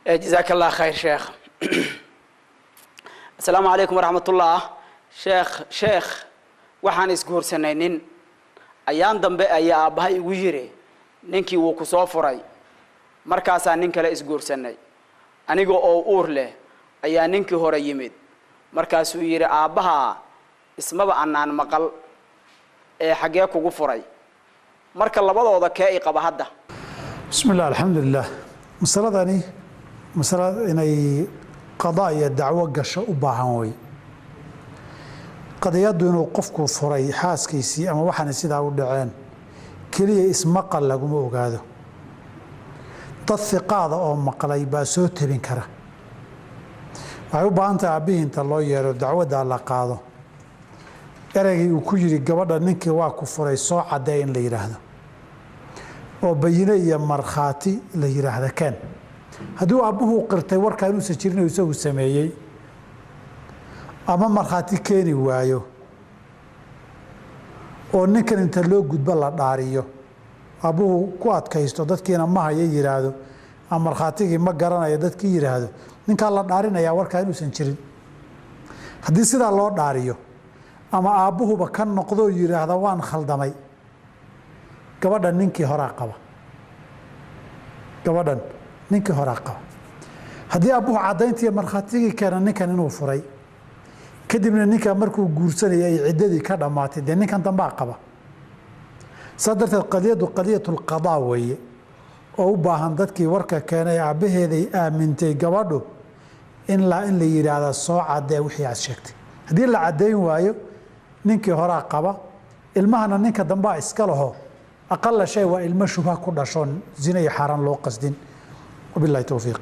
Jazaaka Allah khayr, sheekh. Asalaamu calaykum waraxmatullah, sheekh. Sheekh, waxaan isguursanay nin. Ayaan dambe ayaa aabbahay igu yiri, "Ninkii wuu ku soo furay." Markaasaa nin kale isguursanay. Aniga oo uur leh ayaa ninkii hore yimid. Markaasuu yidhi, "Aabbaha ismaba anaan maqal ee xaggee kugu furay?" Marka labadooda kee i qaba hadda? Bismi illah, alxamdulilah. Masaladani masala inay qadaa iyo dacwo gasho u baahan wey. Qadiyaddu inuu qofku furay xaaskiisii ama waxaana sidaa u dhaceen keliya ismaqal laguma ogaado. Dad hiqaada oo maqlay baa soo tebin kara. Waxay u baahan tahay aabbihii inta loo yeero, dacwaddaa la qaado, ereygii uu ku yidhi gabadha, "Ninkii waa ku furay, soo caddee," in la yidhaahdo oo bayine iyo markhaati la yidhaahda keen. Hadduu aabbuhu qirtay warkaa inuusan jirin, isagu sameeyey, ama markhaati keeni waayo, oo ninkan inta loo gudbo la dhaariyo, aabbuhu ku adkaysto, dadkiina ma haya yidhaahdo ama markhaatigii ma garanayo dadkii yidhaahdo, ninkaa la dhaarinayaa warkaa inuusan jirin. Haddii sidaa loo dhaariyo ama aabbuhuba ka noqdoo yidhaahda, "Waan khaldamay," gabadhan ninkii horaa qaba. Gabadhan ninkii horaa qaba. Haddii aabbuhu caddayntiiyo markhaatigii keena ninkan inuu furay, kadibna ninkaa markuu guursanayay ay ciddadii ka dhammaatay, dee ninkan dambaa qaba. Saa darteed qadiyaddu qadiyatulqadaa weeye oo u baahan dadkii warka keenay, aabbaheeday aamintay gabadhu, in la yidhaahda, "Soo caddee wixii aad sheegtay." Haddii la caddayn waayo, ninkii horaa qaba. Ilmahana ninka dambaa iska laho. Aqala shay waa ilmo shubha ku dhashoon zina iyo xaaraan loo qasdin. Wabillahi towfiiq.